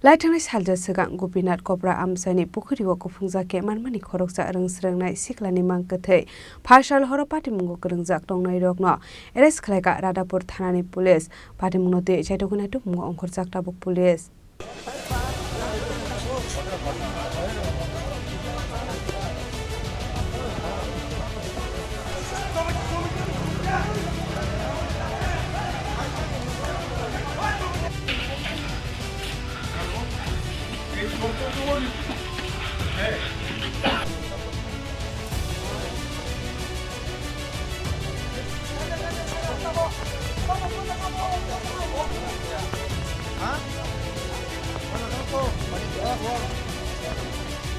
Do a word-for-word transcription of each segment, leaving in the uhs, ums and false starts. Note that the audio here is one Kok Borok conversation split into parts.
Laithangni salsa swkang Gopinath Kopra amchaini pukhuri o kuphungjak khe manmani khoroksa rwng srwngnai siklani mang kwthwi phaisal horo patimungo kwrwngjak tongnairokno arrest khlaikha Radhapur thanani police. Patimungno twi chaitokgwi naitukmungo ongkhorjak tabuk police.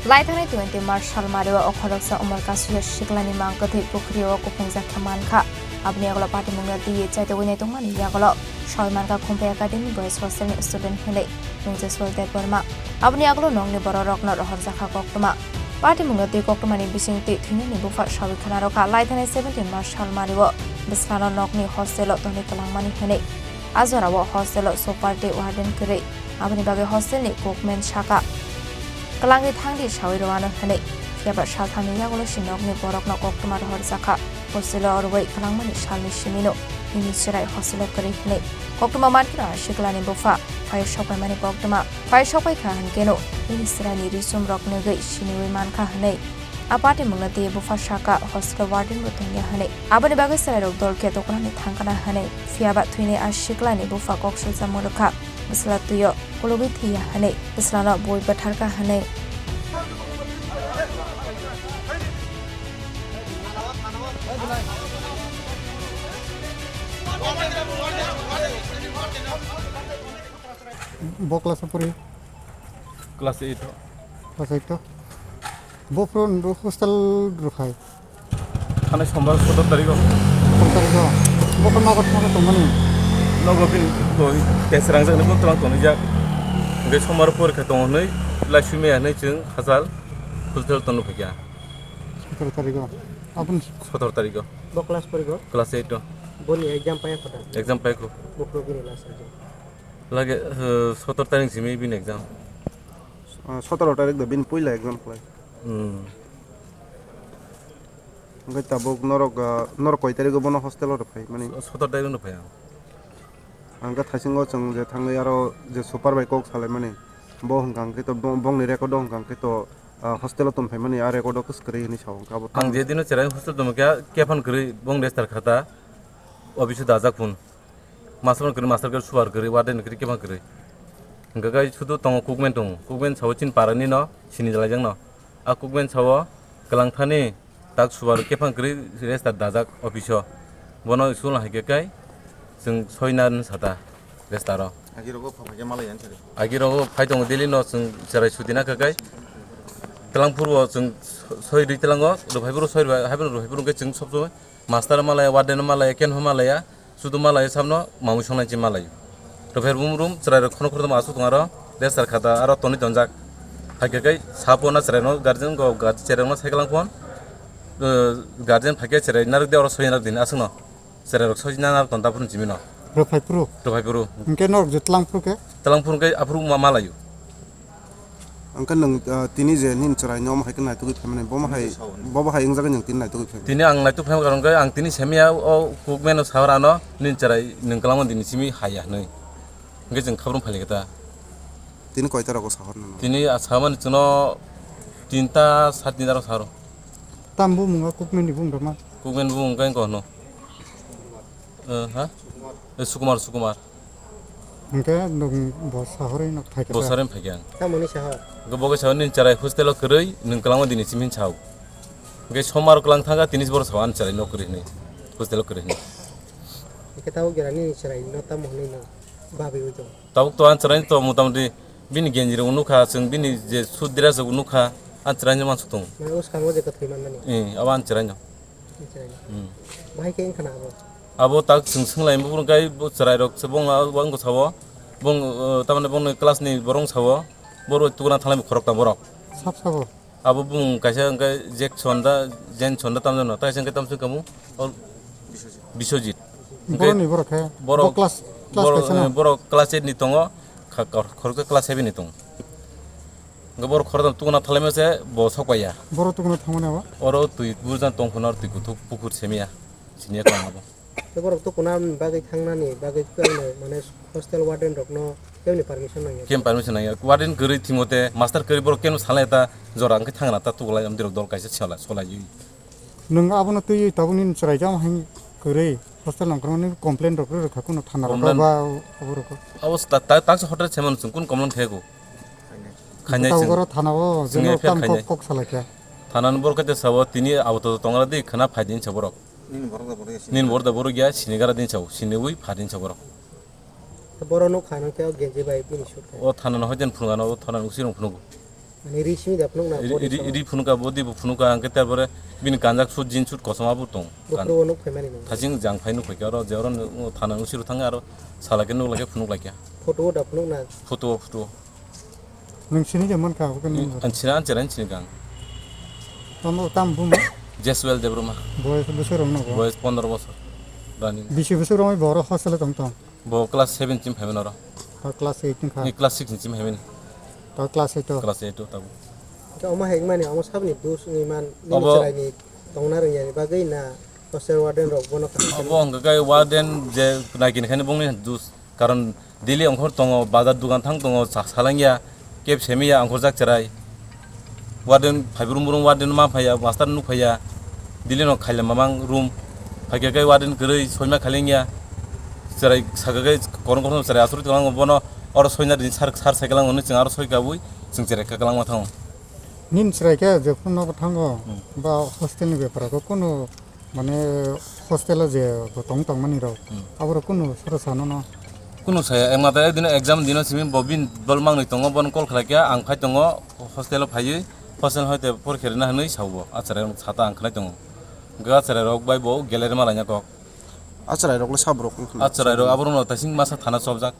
Laithangni twenty March salmario o khoroksa umor kasuya siklani mang kwthwi pukhri o kuphungjak khe mankha. Aboni yagulo patimungno twi chaitogwi naitongmani yagulo soi mankha Khumpui Academy Boys Hostel ni student hinwi Nungjeswal Debbarma. Aboni yagulo nokni bororokno rohorjakha koktwma. Patimungno twi koktwmani bisingtwi thwinani bupha sawi khwnarokha. Laithangni seventeen March salmario bwsano nokni hostel o tonwi kwlangmani hinwi. A jorao hostel o super tei warden kwrwi. Aboni bagwi hostel ni kokmen saka, "Kwlangwi thangdi," sawi rwano hinwi. Phiyaba salthamni yagulo se nokni borokno koktwma rohorjakha. Hostel o rwui kwlangmani salni simino nini chwrai hostel o kwrwi hinwi. Koktwma mankhe no siklani bupha phai sokpaimani koktwma. Phai sokpaikha hinkhe no nini chwraini risumrok nugwi siniwi mankha hinwi. A patimungno tei bupha saka hostel warden bo tongya hinwi. Aboni bagwi chwrairok dol khe dokanani thangkana hinwi. Phiyaba thwinai a siklani bupha kok sujamung rwkha. Bwsla twio kulugwi thwiya hinwi. Bwslano bui bwtharkha hinwi. Bo class o pori? Class eight o. Class eight o. Bo phuru hostel rwkhai? Thani sombar sotor tarikh o. Sotor tarikh o. Bo ko nogo thangwi tongmani? Nogo bini twi tei srangjaknai bo twlang tonijak. Hwnkhe sombar porikha tongo hwnwi, laisui maya hwnwi chwng hachal hostel tono phaikha. Sotor tarikh o. Aboni sotor tarikh o. Bo class porikho? Class eight o. Boni exam paiya kho da? Exam paikho. Bo phuru bini last exam? Lage, eh, sotor tarikh simi bini exam. Ah, sotoro tarikh da bini puila exam khlai. Hmm. Hwnkhe tabuk norok, ah, norok koi tarikh o bono hostel o rwphai mani? Sotor tarikh o rwphai ang. Ang khe thaisingo chwng je thangwi aro je super bai kok salaimani, bo hwnkha hwnkhe to bo-, bongni record o hwnkha hwnkhe to, ah, hostel o tongphaimani, a record o kwswkrwi hinwi sao hwnkhe abo. Ang tamo je dino cherai hostel tongmokhe kephang kwrwi bong restar khata, o bisu dajak phun. Master kwrwi, master kwrwi, super kwrwi, warden kwrwi, kephang kwrwi. Hwnkhe kai sudu tongo, cookman tongo. Cookman sao chini parani no, sini jalaijak no. A cookman sao kwlangthani tak super kephang kwrwi restar dajak office o. Bono school hai khe kai chwng soi na sata restar o. Agi rogo phai khe malai yan chari. Agi rogo phai tongo daily no chwng cherai suti na khe kai. Twlang phuru o chwng soi ri twlango, rwphai phuru soi rwphai, hai phuru rwphai phuru khe chwng sob somoi master malaya, warden malaya, kenho malaya. Sudu malai samno mamui songnai chi malai. Rwpher bum rum chwrai rok khono khorokdom aswk tong aro restar khata aro tonwi tonjak. Hakhe kai sapo na chwrai no guardian go guard-, chwrai no cycle phone. Eh, guardian phakhe chwrai narwk de oro soi narwk din aswk no. Chwrai rok soi narwk ton ta phuru jimi no. Rwphai phuru? Rwphai phuru. Hwnkhe norok je twlang phuru khe? Twlang phuru khe aphuru ma-, malaio. Ang khe nwng, ah, tini je nini chwrai no omo hai khe naitugwi phaimani, bomo hai, bobo hai wngjagwi nwng tini naitugwi phaimani. Tini ang naituk phaima karon khe ang tini semiya o cookman o sahor ano nini chwrai nwng kwlangma dini simi haiya hwnwi. Hwnkhe chwng khabrwng phailikha ta. Tini koita rogo sahor nang? Tini a samani chwngno tinta sat tinta rok sahoro. Tam bumung o cookman ni bumung rok ma? Cookman bumung khe wngkha hwno. Eh, ha? Eh, Sukumar, Sukumar. Hwnkhe nwng bo sahorwi no phaikha. Bo sahorwi phaikha ang. Tamoni sahor? Hwnkhe bo khe sao nini chwrai hostel o kwrwi nwng kwlangma dini simi sao. Hwnkhe somar kwlang thangkha tini boro sao ani chwrai no kwrwi hwnwi. Hostel o kwrwi hwnwi. Hwnkhe tabuk jora nini chwrai no tamo hwnwi no babwi oi tongo? Tabuk to ani chwrai to motamoti bini genji rok nukha, chwng bini je suit dress rok nukha, ani chwrai no mansuk tongo. Mane uskango je kwthwi manmani? Eh, abo ani chwrai no. Bahai khe wngkha na abo? Abo tak chwng swnglaimani buphuru khe bo chwrairok se bongla wngkha sao. Bong, uh, tamni bongni class ni borok sao. Borok tukuna thalai khorokta borok. Sab sabo? Abo bung kaisa wngkha Jackson da, Jenson da tamjano. Taisa wngkha tamsong kamu? Ol-, Biswajit. Borok ni borok khe? Borok, bo class, class borok, kaisa no? Eh, borok class eight ni tongo. Kha-, kor-, khoroksa class seven ni tong. Hwnkhe borok khoroksa tukuna thalaima se bo sok paiya. Borok tukuna thangmani abo? Oro twi burjan tong phano twi kuthuk pukur semiya. Siniya tong abo. Tei borok tukuna bagwi thangnani bagwi kebo mane hostel warden rokno keboni permission nangya? Kem permission nangya? Warden kwrwi thwimote master kwrwi borok keno salai ta jora hwnkhe thangna ta tukulai amdirok dol kaisa sola-, solaiwi. Nwng abono twiwi tabukni chwraijak hai kwrwi hostel nangkukmani complain rok rwkha kuno thana rok ba abo rok? Abo ta-, ta-, taksa hotel se mano chwng kun complain khayago. Khainai chwng. Tabuk oro thana o jeno F I R tam khainai. Kok, kok salaikha. Thana ni borok khe sao tini abo to tongra di khna phaidi hinsa borok. Nini borok da borok ya sini. Nini borok da borok ya sini gara din sao, sini ui pha din sao borok. Borok nuk kha nang tei o genji bai bini sut kha. O thana no hoiden phunukha no, o thana ni usirong phunugo. Mane ri simi da phunuk na, ri, body ri, song. Ri phunukha, body bo phunukha, hwnkhe tar pore bini kanjak sut, jeans sut kosom abo tong. Bo phuru o nuk phaimani nang. Thaching jang phai nuk phaikha, oro je oro no, o thana ni usiro thangkha, aro sala khe nuk laikha, phunuk laikha. Photo o da phunuk na. Photo o, photo o. Nwng sini je mankha, abo khe nwng. Ang sini, ang chwrai sini kang. Tamo tam buma? Jeswel Debbarma. Boyes bwswk rok nogo? Boyes pondro bosor. Running. Bisi bwswk rok bo oro hostel o tong tong? Bo class seven chim phaimani oro. Ta class eight wngkha. Ni class six ni chim phaimani. Ta class eight o. Class eight o tabuk. Hwnkhe omo hai wngmani omo saboni dos wngwi man nini chwraini tongna rwngyani bagwi na hostel warden rok bono kaham khe? Obo hwnkhe khe warden je naikin khaini bongni dos, karon daily ongkhor tongo, bazar dukan thang tongo, sa-, salangya. Keb semiya angkhorjak chwrai. Warden phai brum brum warden ma phaiya, master nuk phaiya. Dili no khailem mamang room. Phaikhe khe warden kwrwi soima khailengya. Chwrai sakha khe korong korong chwrai asuri tonglango bono oro soina rini sar sar sai kwlango hwnwi chwng aro soi kabui chwng chwrai kwlangma thango. Nini chwrai khe jephuru nogo thango ba hostel ni bepar o kunu Mane hostel o je bo tong tongmani rok, hmm, aborok kunu soro sano no? Kunu saya, emata ek dino exam dino simi bo bin bol mangnwi tongo, bono call khlai kha, ang phai tongo hostel o phaiwi, hostel hoite por khe rwna hwnwi sao bo, achara sata ang khlai tongo. Hwnkhe achara rok bai bo gallery ma laina kok. Achara rok le sabo rok wngkha na? Achara rok aborok no taising masa thana chopjak.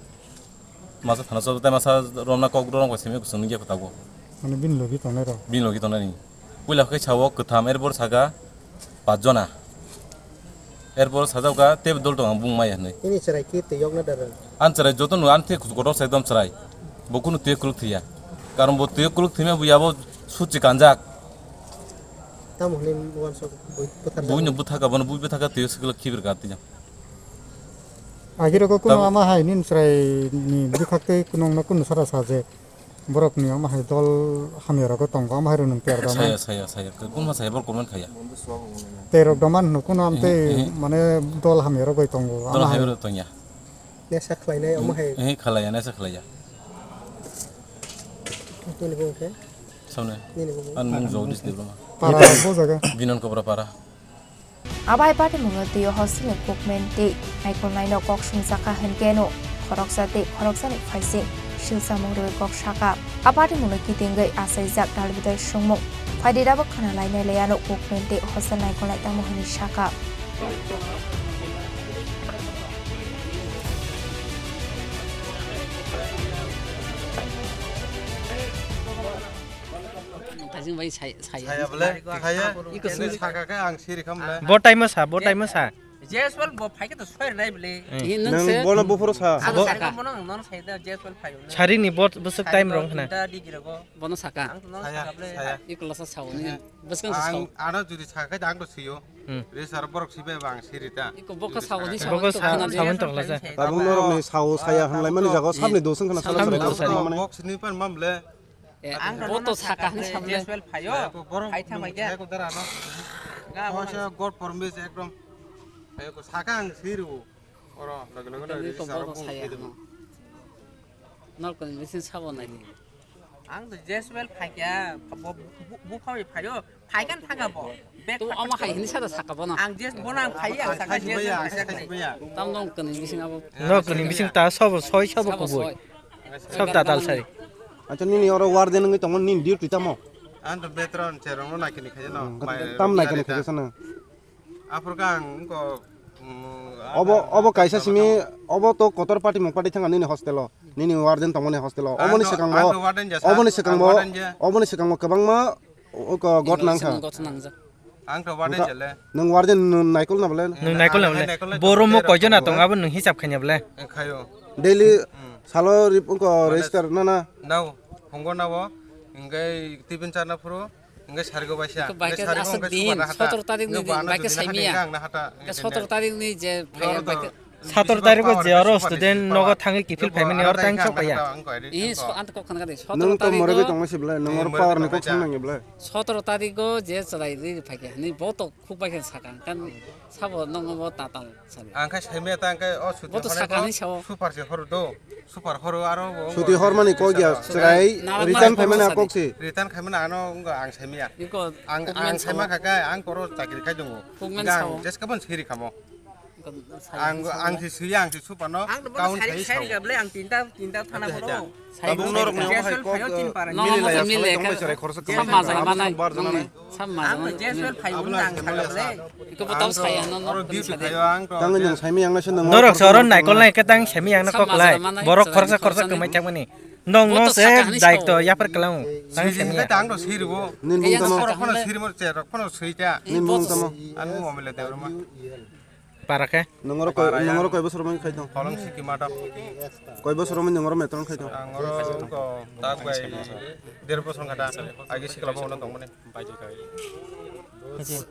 Masa thana chok tei masa romna kok rok simi kusung nungya khe tabuk. Mane bini logi tongnai rok? Bini logi tongnai ni. Puila khe sao kwtham, erpor saka pach jona. Erpor sajak kha tei dol tong ang bung maya hinwi. Ini chwrai khe twi yokna da rang? Ang chwrai joto no ang thik kotor sa ekdom chwrai. Bo kunu twi kwlwk thwiya. Karon bo twi kwlwk thwima bo yabo suchi kanjak. Tamo hwnwi uansuk bui bwthar. Buino bwthaka bono bui bwthaka twi swkla khibir ka twi. Agirok kuno ama hai nini chwrai ni bwkhak tei kunung no kunu sara sa je borok ni ama hai dol hamya rogo tongo ama hai rok nung tiyar da. Saya, saya, saya. Kunma saya bor comment khaya. Tei rok doman hwno kuno am tei mane dol hamya rok bai tongo. Dol hamya rok tongya. Nesa khlainai ama hai. Eh, khalaya, nesa khalaya. Nini bung khe? Saune. Nini bung. An mung jog dis diploma. Para bo jaga. Binon Kobra para. Abai patimungno twiwi hostelni kokmen tei naikolnaino kok sumjakha hwnkhe no khoroksa tei khoroksani phaising silsamung rwui kok sakha. A patimungno kitingwi achaijak dalbidal songmung phaidi dabo khna lainai laiano kokmen tei hostel naikolnai tamo hwnwi sakha. Thajing bai sai, sai. Saya bole, saya. Iko sini. Saka khe ang siri kham le. Bo time sa, bo time sa. Jeswal bo phai khe to soi nai bole. Eh. Nang bono buphuru sa. Ang saka. Bono ang non sai da Jeswal phai. Sari ni bo bwswk time rong khna. Bono saka. Ang to non saka bole. Iko lasa sao ni. Bwswk ang sao. Ano judi saka khe ang to siyo. Hmm. Re sar borok sibai bang siri ta. Iko boka sao ni sao. Boka sao ni to lasa. Tabuk norok ni sao saya hanglai mani jago sabni dosong khna sao. Sabni dosong. Box ni pan mam le. Eh, ang bo to saka hwnwi sakle. Jeswal phaio. Phai thangbai khe. Eko dara no. Nga bo se God promise ekdom. Eko saka ang siru. Oro loge loge loge. Nini to bo saya hwnwi. Nol kon bisin sabo nai. Ang to Jeswal phaikya, bo bu phawi phaio. Phaikan thangka bo. To ama hai hini sada saka bono. Ang Jes bono ang phai ang saka Jeswal phaikya. Tam nong kani bising abo. Nok ni bising ta sabo soi sabo kubui. Sob ta dal sari. Acha nini oro warden wngwi tongo nini duty tamo? Ang to veteran cherong no naikini khaye no. Tam naikini khaye sana. Aphur kang ko. Obo obo kaisa simi obo to kotor party mung party thanga nini hostel o. Nini warden tongmani hostel o. Oboni swkang bo oboni swkang bo oboni swkang bo kwbangma o ko got nang kha. Got nang jak. Ang to warden jale. Nwng warden naikol na bole? Nwng naikol na bole? Boro mo koijona tong abo nwng hisab khanya bole? Khayo. Daily Salo rip wngkha register nana. Nao, hwngo nao, hwnkhe tibin charna phuru, hwnkhe sarigo baisa, hwnkhe sarigo aswk hwnkhe din, subarna hata, sotoro tarik ni hwnkhe din, bo ano baikhe jodi na saimiya. Hata, hwnkhe hata, hwnkhe sotoro tarik ni je phaiya, baikhe. Sotoro tarik o je oro student nogo thangwi kiphil phaimani oro tang sok phaiya. Ih, so, ang kok khana kadi, sotoro tarik o. Nwng to moroi bai tongma se belai, nwng oro power ni kok sam nangya belai. Sotoro tarik o je chwrai ri phaikha, hwnwi bo to khuk bai khe sakha, kan sabo nwng bo tatal. Ang khe saimaya ta, ang khe o suti bo to hwnwi sakha bo hwnwi sao. Super se horo do. Super horo aro bo suti hormani kok ya, chwrai return phaimani kok se. Return khaimani ano wngkha ang saimaya. Ang, ang saima kha khe ang koro chakri khai tongo. Ang jeska bon siri khamo. Ang, ang si suya, ang si supano. Ang to bono count sari, khai sari sao. Ga bole ang tinta, tinta thana bolo. Tabuk norok ni omo hai kok, eh, mili laya, salai tong bai chwrai khorsa kwmai. Sam majra manai. Sam majra manai. Ang to jeswel phai un ang khala bole. Iko bo tau sai ano. Oro duty khayo ang to. Tang nang saimi ang nasa nang. Norok soron naikol nai ke tang saimi ang na kok lai. Borok khorsa khorsa kwmai thangmani. Nong no se daikto yapar kelang. Tang saimi ang. Tang to siribo. Nin mung tamo. Khorok phano sirimo cherok phano suita. Nin mung tamo. Ang mo mele debroma. Para khe? Nongoro koi, nongoro koi bosor mani khai tong? Holong siki mata. Koi bosor mani nongoro metron khai tong? Ang oro ko tak bai der bosor kata. Agi sikla bo ono tong mani.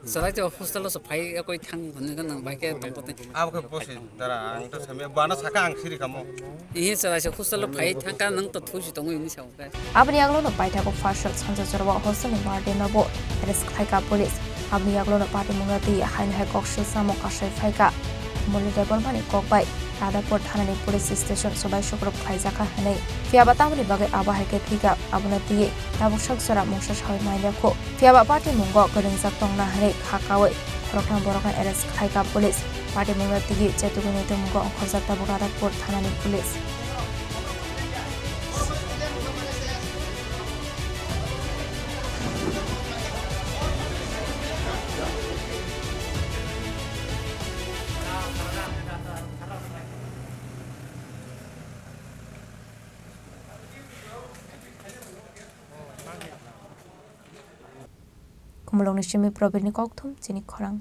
Salai to hostel o so phai koi thang hwnwi nang bai khe tong pote. Abo khe bosi dara ang to sami bana saka ang siri kamo. Ihi chwraisa hostel o phai thangkha, nwng to thuisi tongwi hwnwi sao khe. Aboni yaglono paithakgo first shot sanja jorao hostel ni warden no bo arrest khlaikha police. Aboni yaglono patimungno twi haino hai kok swlsamo kasai phaikha. Murli Debbarma ni kok bai Radhapur thana ni police station sodai sukrub khlaijakha hwnwi. Phiyaba tamoni bagwi abo hai khe thwikha, abono twiwi tabuk sak jora mungsa sawi manya kho. Phiyaba patimungo kwrwngjak tongna hwnwi kha kaui khoroknam borokno arrest khlaikha police. Patimungno twiwi chetugwini tongmungo ongkhorjak tabuk Radhapur thanani police. Khumulwngni simi Probirni kokthum chini khorang.